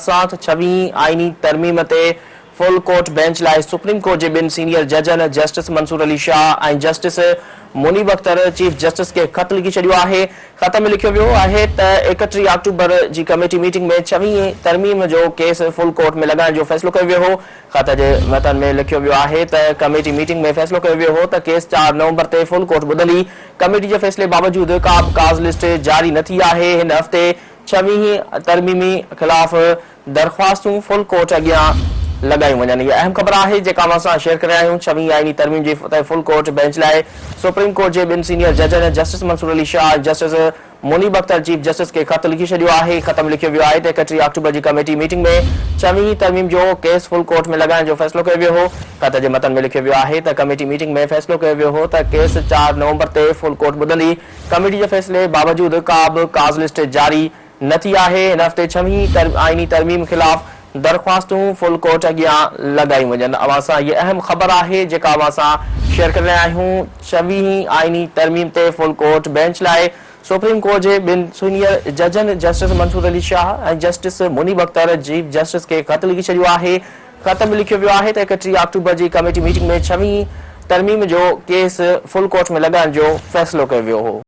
سان ڇويهين آئيني ترميم تي فل ڪورٽ بينچ لاء سپريم ڪورٽ جي ٻن سينيئر ججن justice Mansoor Ali Shah ۽ justice Munib Akhtar chief justice کي خط لکي ڇڏيو آهي. خط ۾ لکيو ويو آهي ته 31 آڪٽوبر جي ڪميٽي ميٽنگ ۾ ڇويهين ترميم جو ڪيس فل ڪورٽ ۾ لڳائڻ جو فيصلو ڪيو ويو هو. خط جي متن ۾ لکيو ويو آهي ته ڪميٽي ميٽنگ ۾ فيصلو ڪيو ويو هو ته ڪيس چار نومبر تي فل ڪورٽ ٻڌندي. ڪميٽي جي فيصلي باوجود ڪا به ڪاز لسٽ جاري نه ٿي آهي. هن هفتي ڇويهين ترميمي خلاف درخواستون فل ڪورٽ اڳيان لڳايون وڃن. هيء اهم خبر آهي جيڪا اوهان سان شيئر ڪري رهيا آهيون. ڇويهين آئيني ترميم جي تي فل ڪورٽ بينچ لاء سپريم ڪورٽ جي ٻن سينيئر ججن justice Mansoor Ali Shah ۽ justice Munib Akhtar chief justice کي خط لکي ڇڏيو آهي. خط ۾ لکيو ويو آهي ته 31 آڪٽوبر جي ڪميٽي ميٽنگ ۾ ڇويهين ترميم جو ڪيس فل ڪورٽ ۾ لڳائڻ جو فيصلو ڪيو ويو هو. خط جي متن ۾ لکيو ويو آهي ته ڪميٽي ميٽنگ ۾ فيصلو ڪيو ويو هو ته ڪيس چار نومبر تي فل ڪورٽ ٻڌندي. ڪميٽي جي فيصلي باوجود ڪا به ڪاز لسٽ جاري نه ٿي آهي، هن هفتي ڇويهين آئيني ترميم خلاف درخواستون فل ڪورٽ اڳيان لڳايون وڃن. اوهان سان هيء اهم خبر آهي جيڪا اوهان سان شيئر ڪري رهيا آهيون، ڇويهين آئيني ترميم تي فل ڪورٽ بينچ لاء سپريم ڪورٽ جي ٻن سينيئر ججن justice Mansoor Ali Shah ۽ justice Munib Akhtar chief justice کي خط لکي ڇڏيو آهي. خط ۾ لکيو ويو آهي ته 31 آڪٽوبر جي ڪميٽي ميٽنگ ۾ ڇويهين ترميم جو ڪيس فل ڪورٽ ۾ لڳائڻ جو فيصلو ڪيو ويو هو.